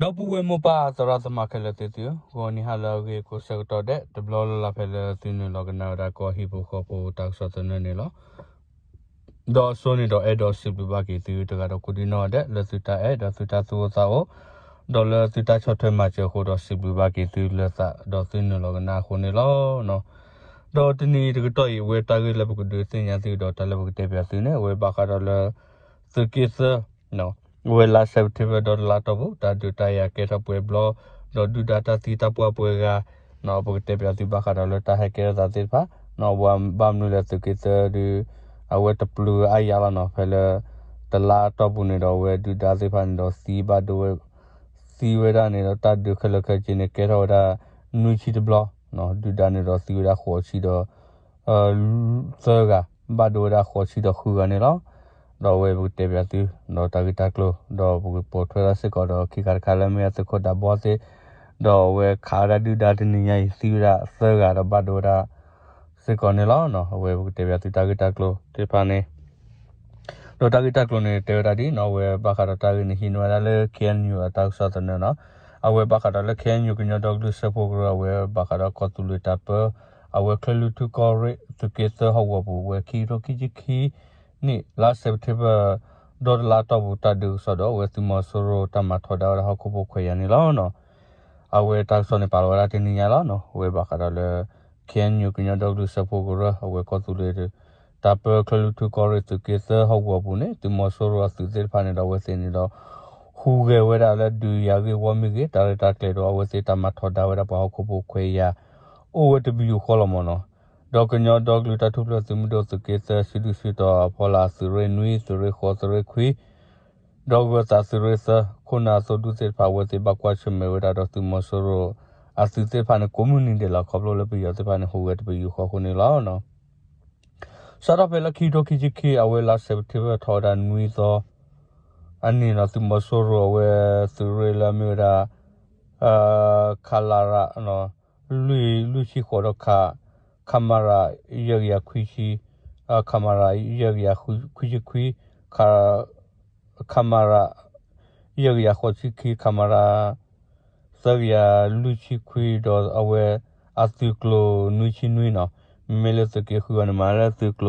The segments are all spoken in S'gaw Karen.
ဒီပုၢ်ဝဲၢ်မိၢ်ပၢ်သရၣ်သမါခဲလၢာ်သ့ၣ်သုဧၢ, ဂီၤနံၤဟါလၢအဂ့ၤကိးဆၢကတီၢ်ဒဲး တဘျီလၢ်လၢ်ဖဲလၢသုနုာ်လီၤကနၣ်ဝဲဒၣ်ကီၢ်ဟံၣ်ဖိဃီဖိတၢ်ကစီၣ်သနၢၣ်န့ၣ်လီၤ. ဒီးအစိန့ၣ်ဒီးအဲၣ်ဒိးစံးဘျုးဘၣ်က့ၤသုတဂၤဒီးကိးဒံနီၢ်ဒဲး လၢသုတၢ်အဲၣ်ဒီးသုတၢ်သူၣ်အိၣ်သးအိၣ် ဒီးလၢသုတၢ်ဆီၣ်ထွဲမၤစၢၤအဃိဒီးစံးဘျုးဘၣ်က့ၤသုလၢသးဒီးသုနုာ်လီၤကနၣ်အဃိန့ၣ်လီၤ. ဒီးတနံၤတကတီၢ်အံၤ အဝဲတၢ်ဂ့ၢ်လၢပကဒုးသ့ၣ်ညါသုဒီးတၢ်လၢပကတဲပၠးသုန့ၣ် အဝဲဘၣ်ဃးဒီးလၢ သုးက့သၢ အဝဲလါစဲးပထ့ဘၢၣ်ဒီတလါတီၢ်ပူၤ တၢ်ဒုးတၢ်ယၤကဲထီၣ်ပှဲၤဘျီ ဒီးဒုၣ်ဒါတၢ်သံတၢ်ပှၢ်ပှဲၤဂၤ ပကတဲပၠးသုဘၣ်ဃးဒီးလၢတၢ်ဟဲကဲထီၣ်သးသ့ၣ်တဖၣ် ဘၣ်မနုၤလဲၣ်သုးက့သၢဒုး အဝဲတပျုၤအါယၤလီၤနီၤ ဖဲလၢ တလါတီၢ်ပူၤန့ၣ်ဒီးအဝဲဒုၣ်ဒါသ့ၣ်တဖၣ်န့ၣ်ဒီးသံဘၣ်ဒိဝဲ သံဝဲဒၣ်န့ၣ်ဒီးတၢ်ဒုးခဲလၢာ်ခဲဆ့န့ၣ် ကဲထီၣ်ဝဲဒၣ် နွံဆံတဘျီ ဒုၣ်ဒါန့ၣ်ဒီးသံဝဲဒၣ်ဃိးဆံဒီး သၢဂၤ ဘၣ်ဒိဝဲဒၣ်ဃိးဆံဒီးဃုဂၤန့ၣ်လီၤ. ဒီးအဝဲပကတဲပၠးသု ဒီးတၢ်ဂ့ၢ်တၢ်ကျိၤ ဒီးပကပိာ်ထွဲဒၣ်စ့ၢ်ကီးဒီးခံခါတခါလၢမ့ၢ်အသုးခိၣ်ဒးဘီသ့ၣ် ဒီးအဝဲခးဝဲဒၣ်ဒုၣ်ဒါတနံၤညါအံၤ သံဝဲဒၣ်သၢဂၤဒီးဘၣ်ဒိဝဲဒၣ် စ့ၢ်ကီးန့ၣ်လီၤ. အဝဲပကတဲပၠးသုတၢ်ဂ့ၢ်တၢ်ကျိၤသ့ၣ်တဖၣ်န့ၣ် ဒီးတၢ်ဂ့ၢ်တၢ်ကျိၤန့ၣ် တဲဝဲဒၣ်ဒ်နီၤ အဝဲဘၣ်ဃးဒီးတၢ်ဂ့ၢ်န့ၣ် ဟံးန့ၢ်ဝဲဒၣ်လၢ ခ့ၣ်အဲၣ်ယူၣ် အတၢ်ကစီၣ်သနၢၣ်နီၤ. အဝဲဘၣ်ဃးဒီးလၢ ခ့ၣ်အဲၣ်ယူၣ် ကညီဒီကလုာ်စၢဖှိၣ်ကရၢ အဝဲဘၣ်ဃးဒီးကီၢ်သူလ့ၤတၢ်ပၢ အဝဲချၢၣ်လွံၢ်ထူၣ်ကီၢ်ရ့ၣ် သုးက့သၢဟီၣ်ကဝီၤပူၤ အဝဲခံကထိခံဆံခံနံၣ် လါစဲးပထ့ဘၢၣ် ဒီတလါတီၢ်ပူၤ တၢ်ဒုးကစီၣ်ဒီး အဝဲသုးမီၤစိရိၤတၢ်မၤထီဒါဝဲဒၣ်ဟီၣ်ခိၣ်ဖိခွဲးယာ်န့ၣ်လီၤ. အဝဲတၢ်ကစီၣ်န့ၣ် ပာ်လီၤဝဲဒၣ်တနံၤညါလီၤ. အဝဲဘၣ်ဃးဒီးလၢ ခ့ၣ်အဲၣ်ယူၣ် ကညီဒီကလုာ်စၢဖှိၣ်ကရၢ အဝဲကီၢ်သူလ့ၤ တၢ်ပၢချၢၣ်လွံၢ်ထူၣ်ကီၢ်ရ့ၣ် သုးက့သၢဟီၣ်ကဝီၤပူၤန့ၣ် သုးမီၤစိရိၤအသုးသ့ၣ်တဖၣ်န့ၣ်ဒီး အဝဲသ့ၣ်န့ၣ်ဒီး ဟူးဂဲၤဝဲဒၣ်လၢဒုးယၤဂ့ၢ်ဝီမ့ၢ်ဂ့ၤ တၢ်ရဲၣ်တၢ်ကျဲၤဒီး အဝဲသ့ၣ်တၢ်မၤထီဒါဝဲဒၣ်ပှၤဟီၣ်ခိၣ်ဖိခွဲးယာ် အိၣ်ဝဲတပယူာ်ဃီလီၤမၢ်နီၤ. ဒီးကညီဒီကလုာ်တၢ်ထူၣ်ဖျဲးသုးမုၢ်ဒိၣ်သုးက့သၢ စုဒုၣ်စုတီၤအဖီလာ် သုးရ့ၣ်နွံ သုးရ့ၣ်ဃိး သုးရ့ၣ်ခွံ ဒီးဂၢၤသးသုးရ့ၣ်သၢ ခိၣ်နၢ်အသိၣ်ဒူၣ်သ့ၣ်တဖၣ် အဝဲသ့ၣ်ဘၣ်ကွၢ်ဆၢၣ်မဲာ်ဝဲဒၣ်ဒီးသုးမီၤစိရိၤအသုးသ့ၣ်တဖၣ်န့ၣ် ကိးမုၢ်နံၤဒဲးလီၤ. ခီဖျိလၢပယီၤသ့ၣ်တဖၣ်န့ၣ် ဟူးဂဲၤတပယူာ်ဃီအဃိန့ၣ်လီၤ. စးထီၣ်ဖဲလၢခံကထိခံဆံခံ အဝဲလါစဲးပထ့ဘၢၣ်ထီၣ်ဝဲဒၣ်နွံသီ အနံၤနီၤ သုးမီၤစိရိၤအဝဲသုးရ့ၣ်လၢအမ့ၢ်ဝဲဒၣ် ခလရ လွံၢ်ဆံဃိးဒီး ခမရ ယဲၢ်ကယၤခွံဆံ ခမရ ယဲၢ်ကယၤခွံဆံခွံ ခမရ ယဲၢ်ကယၤဃိးဆံခံ ခမရ သၢကယၤလွံၢ်ဆံခွံ ဒီးအဝဲအသုးကျိၤနွံဆံနွံနီၤ. မ့မ့ၢ်လၢသုးက့ဃုအီၤန့ၣ် မၤလၢသုးကျိၤ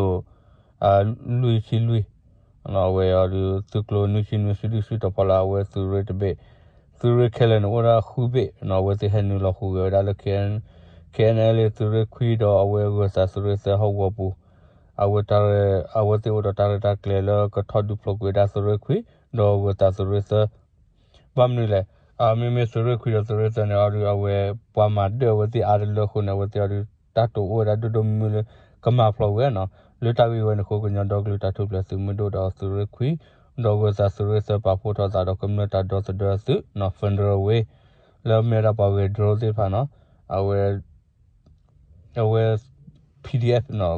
လွံၢ်ဆံလွံၢ် အဝဲအီၤဒုး သုးကျိၤနွံဆံနွံ စုဒုၣ်စုတီၤဖီလာ် အဝဲသုးရ့ၣ်တဘ့ၣ် သုးရ့ၣ်ခဲလၢာ်န့ၣ် အိၣ်ဒၣ်ဃုဘ့ၣ်နီၤ. အဝဲသ့ၣ်ဟဲနုာ်လီၤဟူးဂဲၤဝဲဒၣ်လၢ ခ့ၣ်အဲၣ်အဲၣ်လ် သုးရ့ၣ်ခွံဒီးအဝဲဂၢၤသးသုးရ့ၣ်သၢဟီၣ်ကဝီၤပူၤ အဝဲတၢ်ရဲၣ် အဝဲသ့ၣ်အိၣ်ဒီးတၢ်ရဲၣ်တၢ်ကျဲၤလၢကထီၣ်ဒုးဖျိးကွံာ်ဝဲဒၣ်သုးရ့ၣ်ခွံ ဒီးဂၢၤသးသုးရ့ၣ်သၢ ဘၣ်မနုၤလဲၣ်, မ့မ့ၢ်သုးရ့ၣ်ခွံဒီးသုးရ့ၣ်သၢန့ၣ် အီၤဒုး အဝဲပှၤမၤဒၢၣ်အဝဲသ့ၣ်အါတလၢအဃိန့ၣ် အဝဲသ့ၣ်အီၤဒုး တၢ်တိာ်အိၣ်ဝဲဒၣ်ဒိၣ်ဒိၣ်မုၢ်မုၢ်လၢကမၤဖျိးဝဲနီၤ. လၢတၢ်ဂ့ၢ်ဝဲန့ၣ်အဃိ ကညီဒီကလုာ်တၢ်ထူၣ်ဖျဲးသုးမုၢ်ဒိၣ်ဒီးသုးရ့ၣ်ခွံ ဒီးဂၢၤသးသုးရ့ၣ်သၢ ပာ်ဖှိၣ်ထီၣ်သးဒီးကမျၢၢ်တၢ်ဒီသဒၢအသုးနီၤ Federal Wing လၢအမ့ၢ်ဝဲဒၣ်ပှၤဂဲၤ drone သ့ၣ်တဖၣ်နီၤ အဝဲ အဝဲ P D F နီၤ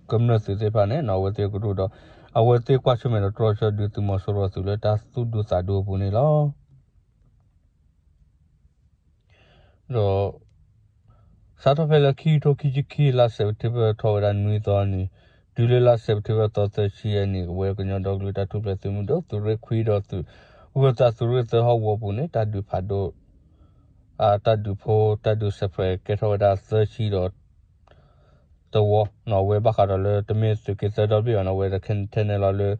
ကမျၢၢ်သုးသ့ၣ်တဖၣ်န့ၣ်နီၤ အဝဲသ့ၣ်ကရူၢ်ဒီး အဝဲသ့ၣ်ကွၢ်ဆၢၣ်မဲာ်ဒီးတြီဆၢဒုးသုးမီၤစိရိၤအသုးလၢတၢ်သူၣ်ဒူသးဒူအပူၤန့ၣ်လီၤ. ဒီး စးထီၣ်ဖဲလၢခံကထိခံဆံခံ လါစဲးပထ့ဘၢၣ်ထီၣ်ဝဲဒၣ်နွံသီအနံၤ တုၤလၢလါစဲးပထ့ဘၢၣ်သီသၢဆံအနံၤ အဝဲကညီဒီကလုာ်တၢ်ထူၣ်ဖျဲးသုးမုၢ်ဒိၣ် သုးရ့ၣ်ခွံဒီးသုး ဂၢၤသးသုးရ့ၣ်သၢဟီၣ်ကဝီၤပူၤန့ၣ် တၢ်ဒုးဖးဒိၣ် တၢ်ဒုးဖိ တၢ်ဒုးစဲးဖရဲးကဲထီၣ်ဝဲဒၣ်သၢဆံဒီး တဝီနီၤ အဝဲဘၣ်ဃးဒီးလၢတမ့ၢ်သုးက့သၢဒီဘ့ၣ်အီၤနီၤ အဝဲဒၣ်ထဲန့ၣ်လီၤလၢ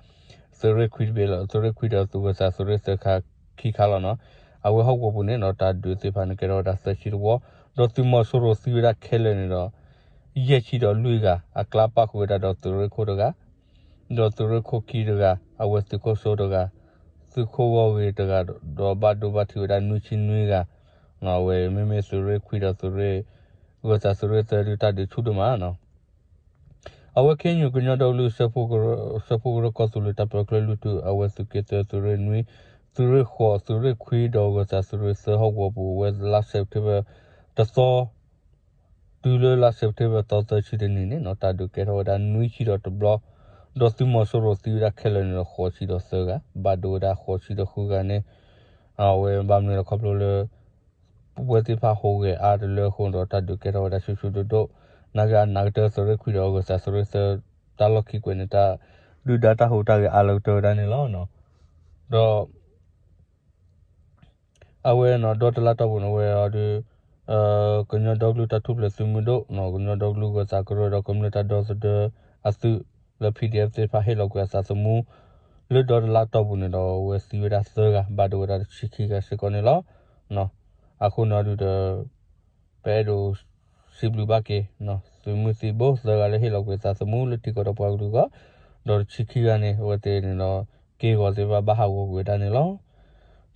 သုးရ့ၣ်ခွံတဘ့ၣ်လီၤ သုးရ့ၣ်ခွံဒီးသုးဂၢၤသးသုးရ့ၣ်သၢခါခံခါလီၤနီၤ အဝဲဟီၣ်ကဝီၤပူၤန့ၣ်နီၤ တၢ်ဒုးသ့ၣ်တဖၣ်န့ၣ်ကဲထီၣ်ဝဲဒၣ်သၢဆံတဝီ ဒီးသုးမီၤစိရိၤသံဝဲဒၣ်ခဲလၢာ်န့ၣ်ဒီး ယဲၢ်ဆံဒီးလွံၢ်ဂၤ အကျါပၣ်ဃုာ်ဝဲဒၣ်ဒီးသုးရ့ၣ်ခိၣ်တဂၤ ဒီးသုးရ့ၣ်ခိၣ်ခံတဂၤ အဝဲသုးခိၣ်စိတဂၤ သုးခိၣ်ဂီၢ်ဂ့ၤတဂၤ ဒီးဘၣ်ဒိဘၣ်ထံးဝဲဒၣ်နွံဆံနွံဂၤ အဝဲမ့မ့ၢ်သုးရ့ၣ်ခွံဒီးသုးရ့ၣ် ဂၢၤသးသုးရ့ၣ်သၢဒုးတၢ်ဒုးဆူၣ်ဒိၣ်မးနီၤ အဝဲခ့ၣ်ယူၣ်ကညီဒီကလုာ် စၢဖှိၣ်ကရၢကီၢ်သူလ့ၤတၢ်ပၢကျၢၢ်လွံၢ်ထူၣ် အဝဲသုးက့သၢ သုးရ့ၣ်နွံ သုးရ့ၣ်ဃိး သုးရ့ၣ်ခွံဒီးဂၢၤသးသုးရ့ၣ်သၢဟီၣ်ကဝီၤပူၤ အဝဲလါစဲးပထ့ဘၢၣ်တသီ တုၤလၢလါစဲးပထ့ဘၢၣ်သီသၢဆံတနံၤန့ၣ်နီၤ တၢ်ဒုးကဲထီၣ်ဝဲဒၣ်နွံဆံဒီးတဘျီ ဒီးသုးမီၤစိရိၤသံဝဲဒၣ်ခဲလၢာ်န့ၣ်ဒီးဃိးဆံဒီးသၢဂၤ ဘၣ်ဒိဝဲဒၣ်ဃိးဆံဒီးဃုဂၤန့ၣ် အဝဲဘၣ်မနုၤလဲၣ်ခီဖျိလၢ ပဝဲသ့ၣ်တဖၣ်ဟူးဂဲၤအါတလၢအဃိဒီး တၢ်ဒုးကဲထီၣ်ဝဲဒၣ်ဆူၣ်ဆူၣ်ဒိၣ်ဒိၣ် နာ်က့အနးကတၢၢ်သုးရ့ၣ်ခွံဒီးဂၢၤသးသုးရ့ၣ်သၢ တၢ်လီၢ်ခံကွဲးန့ၣ် တၢ်ဒုၣ်ဒါတၢ်ဟူးတၢ်ဂဲၤအါလၢကတၢၢ်ဝဲဒၣ်န့ၣ်လီၤ. ဒီး အဝဲဒီတလါတီၢ်ပူၤန့ၣ် အဝဲအီၤဒီး ကညီဒီကလုာ်တၢ်ထူၣ်ဖျဲးသုးမုၢ်ဒိၣ် ကညီဒီကလုာ်ဂၢၤသးကရၢဒီးကမျၢၢ်တၢ်ဒီသဒၢအသုး လၢ PDF သ့ၣ်တဖၣ်ဟ့ၣ်လီၤကွံာ်အသးသမူ လၢဒီတလါတီၢ်ပူၤန့ၣ်ဒီး အဝဲသံဝဲဒၣ်သၢဂၤ ဘၣ်ဒိဝဲဒၣ်တဆံခံဂၤစ့ၢ်ကီးန့ၣ်လီၤ. အဃိန့ၣ်အီၤဒုးဒီး ပအဲၣ်ဒိးစံးဘျုးဘၣ်က့ၤ သုးမုၢ်သံၣ်ဘိသၢဂၤလၢဟ့ၣ်လီၤကွံာ်သးသမူလၢထံကီၢ်ဒီးပှၤကလုာ်အဂီၢ်, ဒီးတဆံခံဂၤန့ၣ် အဝဲသ့ၣ်န့ၣ်ဒီး က့ၢ်ဂီၤသ့ၣ်တဖၣ်ဘၣ်ဟးဂီၤကွံာ်ဝဲဒၣ်န့ၣ်လီၤ.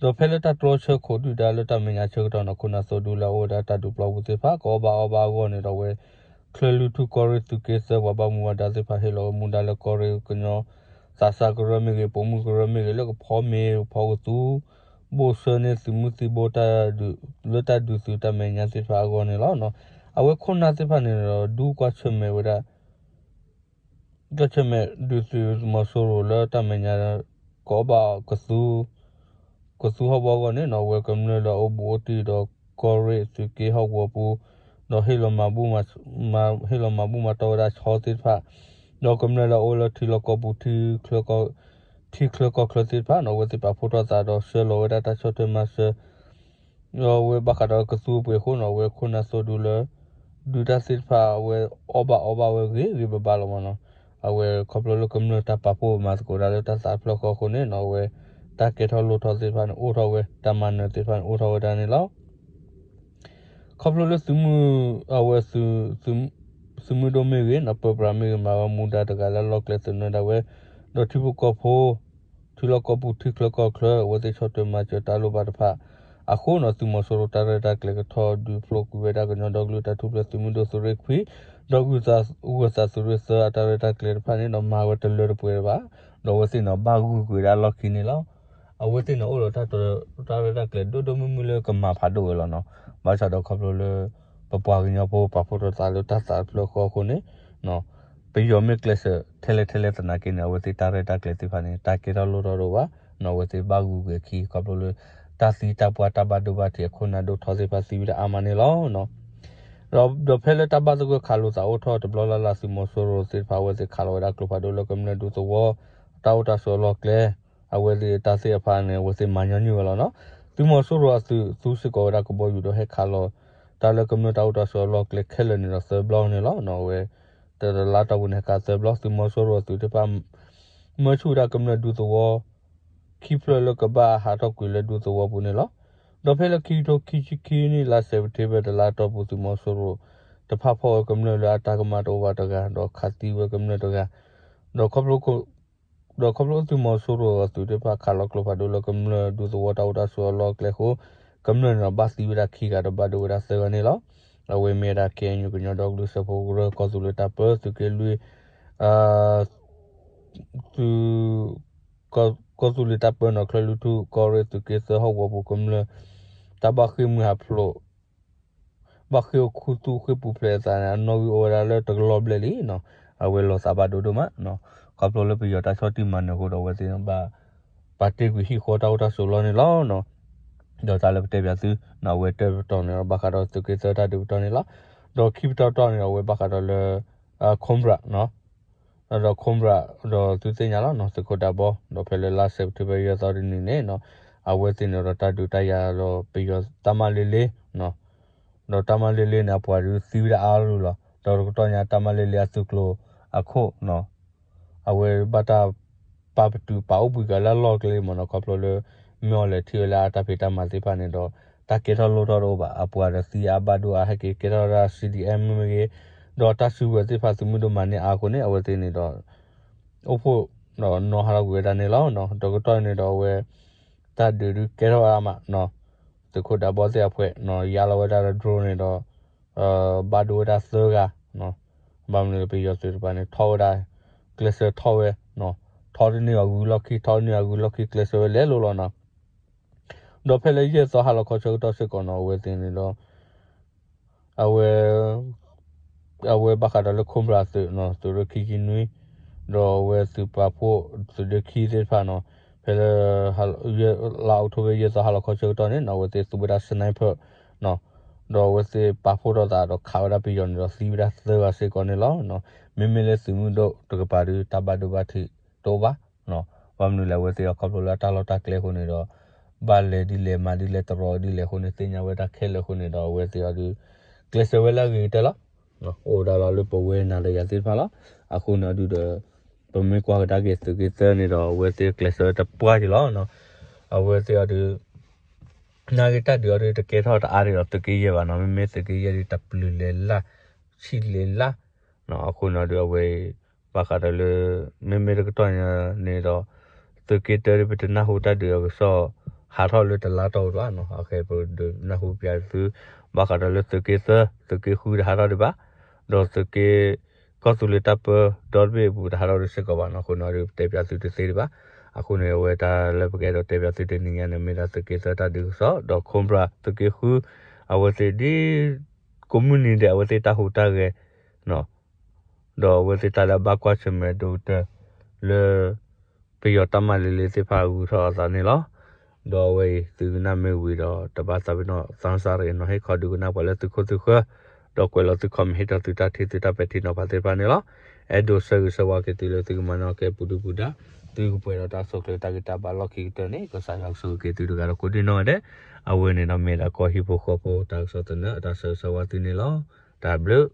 ဒီးဖဲလၢတၢ်တြီဆၢခိးဒုၣ်ဒါလၢတၢ်မဲာ်ညါဆၢကတီၢ်န့ၣ် ခိၣ်နၢ်သိဒူလၢအအိၣ်ဝဲဒၣ်တၢ်ဒုးပျီပူၤသ့ၣ်တဖၣ် ကအီၣ်ဘၣ်အီဘၣ်အဂီၢ်န့ၣ်ဒီး အဝဲ ချၢၣ်လွံၢ်ထူၣ်ကီၢ်ရ့ၣ်သုးက့သၢပှၤဘၣ်မူဘၣ်ဒါသ့ၣ်တဖၣ်ဟ့ၣ်လီၤဝဲမူဒါလၢကီၢ်ရ့ၣ်ကညီ သးစၢ်ကရၢမ့ၢ်ဂ့ၤ ပိာ်မုၣ်ကရၢမ့ၢ်ဂ့ၤ လၢကဖီမ့ၤကဖီကသူ ဘိၣ်စၢန့ၢ်သုးမုၢ်သံၣ်ဘိ လၢတၢ်ဒုးသုးတၢ်မဲာ်ညါသ့ၣ်တဖၣ်အဂီၢ်န့ၣ်လီၤ. အဝဲခိၣ်နၢ်သ့ၣ်တဖၣ်န့ၣ်ဒီး ဒူကွၢ်ဆၢၣ်မဲာ်ဝဲဒၣ် ကွၢ်ဆၢၣ်မဲာ်ဒုးသုးသုးမီၤစိရိၤလၢတၢ်မဲာ်ညါ ကအီၣ်ဘၣ်ကသူ ကသူဟီၣ်ကဝီၤအဂီၢ်န့ၣ် အဝဲကမျၢၢ်လၢအအိၣ်ဘူးအိၣ်တံၢ်ဒီးကီၢ်ရ့ၣ်သုးက့ဟီၣ်ကဝီၤပူၤ ဒီးဟ့ၣ်လီၤမၤဘူၣ်မၤတီၢ်ဝဲဒၣ်ဆီသ့ၣ်တဖၣ် ဒီးကမျၢၢ်လၢအအိၣ်လၢထံလီၢ်ကီၢ်ပူၤ ထံချၢကီၢ်ချၢသ့ၣ်တဖၣ်န့ၣ် အဝဲသ့ၣ်ပာ်ဖှိၣ်ထီၣ်သးဒီးဆှၢလီၤဝဲဒၣ်တၢ်ဆီၣ်ထွဲမၤစၢၤ ဒီးအဝဲဘၣ်ဃးဒီးကသူအပှ့ၤအဃိန့ၣ် အဝဲခိၣ်နၢ်သိဒူလၢ ဒုးတၢ်သ့ၣ်တဖၣ် အဝဲအီၣ်ဘၣ်အီဘၣ်ဝဲဂ့ၤဂ့ၤဘၣ်ဘၣ်လီၤမးနီၤ. အဝဲခီဖျိလၢကမျၢၢ်တၢ်ပာ်ဖှိၣ်မၤသကိးတၢ်လၢတၢ်သးတဖျၢၣ်ဃီအဃိန့ၣ်နီၤ အဝဲတၢ်ကဲထီၣ်လိၣ်ထီၣ်သ့ၣ်တဖၣ်န့ၣ် အိၣ်ထီၣ်ဝဲ တၢ်မၤနၢၤသ့ၣ်တဖၣ်န့ၣ် အိၣ်ထီၣ်ဝဲဒၣ်န့ၣ်လီၤ. ခီဖျိလၢသုးမုၢ် အဝဲ သုးမုၢ်ဒိၣ်မ့ၢ်ဂ့ၤနီၤ ပၢပြးမ့ၢ်ဂ့ၤ မၤဝဲမူဒါတဂၤလၢအလီၢ်ကျဲသနၢၤဒၣ်ဝဲ ဒီးထံဖိကီၢ်ဖိ ထံလီၢ်ကီၢ်ပူၤထံချၢကီၢ်ချၢ အဝဲသ့ၣ်ဆီၣ်ထွဲမၤစၢၤတၢ်လိၣ်ဘၣ်တဖၣ်အဃိနီၤ သုးမီၤစိရိၤတၢ်ရဲၣ်တၢ်ကျဲၤကထီၣ်ဒုးဖျိးကွံာ်ဝဲဒၣ်ကညီဒီကလုာ်တၢ်ထူၣ်ဖျဲးသုးမုၢ်ဒိၣ်သုးရ့ၣ်ခွံ ဒီးဂုၢ်သးသုးရ့ၣ်သၢအတၢ်ရဲၣ်တၢ်ကျဲၤတဖၣ်န့ၣ်ဒီး မၤဝဲတလၢတပှဲၤဘၣ် ဒီးအဝဲသ့ၣ်န့ၣ်ဘၣ်ဂုာ်ကွံာ်ဝဲဒၣ်အလီၢ်ခံန့ၣ်လီၤ. အဝဲသ့ၣ်န့ၣ်အိၣ်ဒီးတၢ်တရၢတၢ်ကျဲၤဒိၣ်ဒိၣ်မုၢ်မုၢ်လၢကမၤဖးဒိၣ်ဝဲလီၤနီၤ. ဘၣ်ဆၣ်ဒီးခီဖျိလၢ ပပှၤကညီဖိပာ်ဖှိၣ်ထီၣ်သးလၢတၢ်သးတဖျၢၣ်ဃီအဃိန့ၣ် ပယီၤမ့ၢ်ကျဲးစၢးထဲလဲၣ်ထဲလဲၣ်သနာ်က့န့ၣ် အဝဲသ့ၣ်တၢ်ရဲၣ်တၢ်ကျဲၤသ့ၣ်တဖၣ်န့ၣ် တၢ်ကဲထီၣ်လိၣ်ထီၣ်တအိၣ်ဘၣ်နီၤ အဝဲသ့ၣ်ဘၣ်ဂုာ်ကွံာ်အခံ ခီဖျိလၢ တၢ်သံတၢ်ပှၢ်တၢ်ဘၣ်ဒိဘၣ်ထံးအခိၣ်နၢ်ဒိၣ်ထီသ့ၣ်တဖၣ်သံဝဲဒၣ်အါမးန့ၣ်လီၤ. ဒီးဖဲလၢတၢ်ဘၣ်သဂၢၢ်ခးလိာ်သးအိၣ်ထီၣ်တဘျီလၢ်လၢ် သုးမီၤစိရိၤသ့ၣ်တဖၣ် အဝဲသ့ၣ်ခးလီၤဝဲဒၣ်ကျိဖးဒိၣ်လၢကမျၢၢ်ဒူသဝီ တၢ်အိၣ်တၢ်ဆိးအလီၢ်ကျဲ အဝဲသ့ၣ်တၢ်သ့ၣ်တဖၣ်န့ၣ် အဝဲသ့ၣ်မၤညီနုၢ်ဝဲလီၤနီၤ. သုးမီၤစိရိၤအသုးသူစ့ၢ်ကီးဝဲဒၣ်ကဘီယူၤဒီးဟဲခးလီၤ တၢ်လၢကမျၢၢ်တၢ်အိၣ်တၢ်ဆိးအလီၢ်ကျဲခဲလၢာ်န့ၣ်ဒီးသၢဘျီန့ၣ်လီၤ. အဝဲ တလါတီၢ်ပူၤန့ၣ် ဟဲခးသၢဘျီ သုးမီၤစိရိၤအသုးသ့ၣ်တဖၣ် မၢဆူၣ်ဝဲဒၣ်ကမျၢၢ်ဒူသဝီ ခံဖျၢၣ်လၢကဘၣ်ဟးထီၣ်ကွံာ်လၢဒူသဝီပူၤန့ၣ်လီၤ. ဒီးဖဲလၢခံကထိခံဆံခံနံၣ် လါစဲးပထ့ဘၢၣ် တလါတီၢ်ပူၤ သုးမီၤစိရိၤတဖၣ်ဖီၣ်ဝဲကမျၢၢ်လၢအတၢ်ကမၣ်တအိၣ်ဘၣ်တဂၤ ဒီးခးသံဝဲကမျၢၢ်တဂၤ ဒီးခီဖျိ ဒီးခီဖျိသုးမီၤစိရိၤအသုးသ့ၣ်တဖၣ်ခးလီၤကျိဖးဒိၣ်လၢကမျၢၢ်ဒူသဝီ တၢ်အိၣ်တၢ်ဆိးအလီၢ်ကျဲအဃိ ကမျၢၢ်န့ၣ်ဒီးဘၣ်သံဝဲဒၣ်ခံဂၤဒီးဘၣ်ဒိဝဲဒၣ်သၢဂၤန့ၣ်လီၤ. အဝဲမ့ၢ်ဝဲဒၣ် KNU ကညီဒီကလုာ်စၢဖှိၣ်ကရၢ ကီၢ်သူလ့ၤတၢ်ပၢ သုးက့လွံၢ် သုး ကီၢ်သူလ့ၤတၢ်ပၢနီၤ ချၢၣ်လွံၢ်ထူၣ်ကီၢ်ရ့ၣ်သုးက့သၢဟီၣ်ကဝီၤပူၤကမျၢၢ် တၢ်ဘၣ်ဃ့ၢ်မှံဟးဖျိး ဘၣ်ဃ့ၢ်အိၣ်ခူသူၣ်ဃ့ၢ်ပူၤဖျဲးအသးန့ၣ် အနီၣ်ဂံၢ်အိၣ်ဝဲဒၣ်လၢတကလီၢ်ဘျဲၣ်လံနီၤ. အဝဲလီၤသးဘၣ်ဒိဒိၣ်မးနီၤ. ခီဖျိလၢပယီၤတၢ်ဆီၣ်တံၢ်မၤနၢၤအဃိဒီး အဝဲသ့ၣ်ဘၣ် ပာ်တ့ၢ်ကွံာ်ဟံၣ်ဃီတၢ်အိၣ်တၢ်ဆိးလီၢ်န့ၣ်လီၤနီၤ. ဒီးတၢ်လၢပတဲပၠးသုနီၤ အဝဲတၢ်ပတီၢ်န့ၣ်ဒီး ဘၣ်ဃးဒီးသုးက့သၢတၢ်ဒုးပတီၢ်န့ၣ်လီၤ. ဒီးခံပတီၢ်တတီၢ်န့ၣ်ဒီး အဝဲဘၣ်ဃးဒီးလၢ Cobra နီၤ ဒီး Cobra ဒီးသုသ့ၣ်ညါလီၤနီၤ သုးခိၣ်ဒးဘီ ဒီးဖဲလၢလါစဲးပထ့ဘၢၣ် ယဲၢ်သီတနံၤန့ၣ်နီၤ အဝဲသ့ၣ်န့ၣ်ဒီးတၢ်ဒုးတၢ်ယၤဒီးပယီၤတၢ်မၤလ့လ့နီၤ ဒီးတၢ်မၤလ့လ့န့ၣ် အပှၤဒုးသံဝဲဒၣ်အါရူၤလီၤ. ဒီးတကတီၢ်ညါတၢ်မၤလ့လ့အသုးကျိၤအခိၣ်နီၤ အဝဲဘၣ်တၢ်ပာ်ပတုာ်ပာ်အိၣ်ဘှံးကၤလၢအလီၢ်ကျဲမ့ၢ်နီၤ ခီဖျိလၢ မ့ၢ်အီၤလဲၤထံၣ်ဝဲလၢအတၢ်ဖံးတၢ်မၤသ့ၣ်တဖၣ်န့ၣ်ဒီး တၢ်ကဲထီၣ်လိၣ်ထီၣ်တအိၣ်ဘၣ် အပှၤဒီးသံအါဘၣ်ဒိအါ ဟဲက့ၤကဲထီၣ်ဝဲဒၣ် CDM မ့ၢ်ဂ့ၤ ဒီးတၢ်စုကဝဲၤသ့ၣ်တဖၣ်သုးမုၢ်ဒိၣ်မၤန့ၢ်အါအဃိန့ၣ် အဝဲသ့ၣ်န့ၣ်ဒီး အိၣ်ဖှိၣ် ဒီးနီၢ်ဟးထီၣ်ကွံာ်ဝဲဒၣ်န့ၣ်လီၤ. တကတီၢ်န့ၣ်ဒီးအဝဲ တၢ်ဒုးဒုးကဲထီၣ်ဝဲဒၣ်မး သုးခိၣ်ဒးဘီသ့ၣ်အဖှဲး ယါလီၤဝဲဒၣ်ဒီး drone န့ၣ်ဒီး ဘၣ်ဒိဝဲဒၣ်သၢဂၤ ဘၣ်မနုၤလဲၣ် ပယီၤသုးတဖၣ်န့ၣ် ထီၣ်ဝဲဒၣ် ကျဲးစၢးထီၣ်ဝဲ ထီတန့ၢ်အီၤဂုၤလီၢ်ခံ ထီတန့ၢ်အီၤဂုၤလီၢ်ခံ ကျဲးစၢးဝဲလဲၤလိၤလီၤနီၤ. ဒီးဖဲလၢယဲၢ်သီဟါလီၤခီဆၢကတီၢ်စ့ၢ်ကီးနီၤ အဝဲသ့ၣ်န့ၣ်ဒီး အဝဲ အဝဲဘၣ်ဃးဒီးလၢ Cobra သုးနီၤ သုးရ့ၣ်ခံဆံနွံ ဒီးအဝဲသုးပာ်ဖှိၣ်သုးဒ့ခံသ့ၣ်တဖၣ်နီၤ ဖဲလၢ လါအီးကထိဘၢၣ် ယဲၢ်သီဟါလီၤခီဆၢကတီၢ်န့ၣ်နီၤ အဝဲသ့ၣ်သူဝဲဒၣ် sniper နီၤ ဒီးအဝဲသ့ၣ်ပာ်ဖှိၣ်ထီၣ်သးဒီးခးဝဲဒၣ်ပယီၤန့ၣ်ဒီး သံဝဲဒၣ်သၢဂၤစ့ၢ်ကီးန့ၣ်လီၤ. မ့မ့ၢ်လၢသုးမုၢ်ဒိၣ်တကပၤဒီး တၢ်ဘၣ်ဒိဘၣ်ထံးတအိၣ်ဘၣ် ဘၣ်မနုၤလဲၣ် အဝဲသ့ၣ်အခီဖျိလၢတၢ်လီၢ်တၢ်ကျဲအဃိန့ၣ်ဒီး ဘၣ်လဲၤဒ်လဲၣ်မၤဒ်လဲၣ်တရီဒ်လဲၣ်အဃိန့ၣ် သ့ၣ်ညါဝဲတၢ်ခဲလၢာ်အဃိန့ၣ်ဒီး အဝဲသ့ၣ်အီၤဒုး ကျဲးစၢးဝဲလၢအဂ့ၤကတၢၢ်လီၤ. အိၣ်ဒၣ်လီၤလၢပဝဲနၤဒီးယၤသ့ၣ်တဖၣ်လီၤ. အဃိန့ၣ်အဒုးဒီး ပမ့ၢ်ကွၢ်ကဒါက့ၤသုးက့သၢန့ၣ်ဒီး အဝဲသ့ၣ်ကျဲးစၢးဝဲတပှၢ်က့ၤလီၤ. အဝဲသ့ၣ်အီၤဒုး နာ်က့တၢ်ဒုးအီၤဒုးတကဲထီၣ်တအါဒံးဒီးသုးက့ယဲၢ်ဘၣ်နီၤ. မ့မ့ၢ်သုးက့ယဲၢ်ဒုးတပျုာ်လဲၤလၢ် ဆံးလဲၤလၢ် အဃိန့ၣ်ဒုးအဝဲအံၤ ဘၣ်ဃးဒီးလၢ မ့မ့ၢ်တကတီၢ်ညါန့ၣ်ဒီး သုးက့တၢဒုးပတနၢ်ဟူတၢ်ဒုးအကစီၣ် ဟးထီၣ်လၢတလါတီၢ်ပူၤဘၣ်နီၤ. အခဲပဒုးနၢ်ဟူပၠးသု ဘၣ်ဃးဒီးလၢသုးက့သၢ သုးက့ဃုတဟးထီၣ်ဒံးဘၣ် ဒီးသုးက့ ကီၢ်သူလ့ၤတၢ်ပၢဒီတဘ့ၣ်အပူၤတဟးထီၣ်ဒံးစ့ၢ်ကီးဘၣ်နီၤ. အဃိန့ၣ်ဒုးပတဲပၠးသုတသ့ဒံးဘၣ်. အဃိန့ၣ် အဝဲတၢ်လၢပကအဲၣ်ဒိးတဲပၠးသုတနံၤညါန့ၣ် မ့ၢ်ဒၣ်သုးက့သၢတၢ်ဒုးကစီၣ် ဒီး Cobra သုးက့ဃု အဝဲသ့ၣ်ဒ် ကိးမုၢ်နံၤဒဲး အဝဲသ့ၣ်တၢ်ဟူးတၢ်ဂဲၤ ဒီးအဝဲသ့ၣ်တၢ်လၢအဘၣ်ကွၢ်ဆၢၣ်မဲာ်ဒိၣ်ကတၢၢ်လၢ ပယီၤတၢ်မၤလ့လ့သ့ၣ်တဖၣ်ဂုၤထီၣ်အသးန့ၣ်လီၤ. ဒီးအဝဲအံၤသုကနၣ်မ့ၢ်ဝံၤဒီး တဘၣ်သးပ့ၤနီၣ် သးစၢ်ရ့ၣ်နီၤ ဟ့ၣ်ခီဒုးကနၣ်ပှၤလၢသုခိၣ်သုဃၢၤ ဒီးကွဲးလီၤသု comment ဟ့ၣ်ထီၣ်သုတၢ်ထံၣ်သုတၢ်ပဲာ်ထံနီၤဖးသ့ၣ်တဖၣ်န့ၣ်လီၤ. အဲၣ်ဒိးဆၢဂ့ၤဆၢဝါက့ၤသုလၢသုကမၤနၢၤကဲပူၤဒုပူၤဒါ သုကပှဲၤဒီးတၢ်ဆိၣ်ချ့တၢ်ဂံၢ်တၢ်ဘါလီၢ်ခံကတၢၢ်န့ၣ် ကစၢ်ယွၤကဆိၣ်ဂ့ၤက့ၤသုတဂၤဒီးကိးဒံနီၢ်ဂၤဒဲး အဝဲန့ၣ်ဒီးမ့ၢ်ဒၣ်ကီၢ်ဟံၣ်ဖိဃီဖိတၢ်ကစီၣ်သနၢၣ်အတၢ်ဆၢဂ့ၤဆၢဝါသုန့ၣ်လီၤ. တၢ်ဘျုး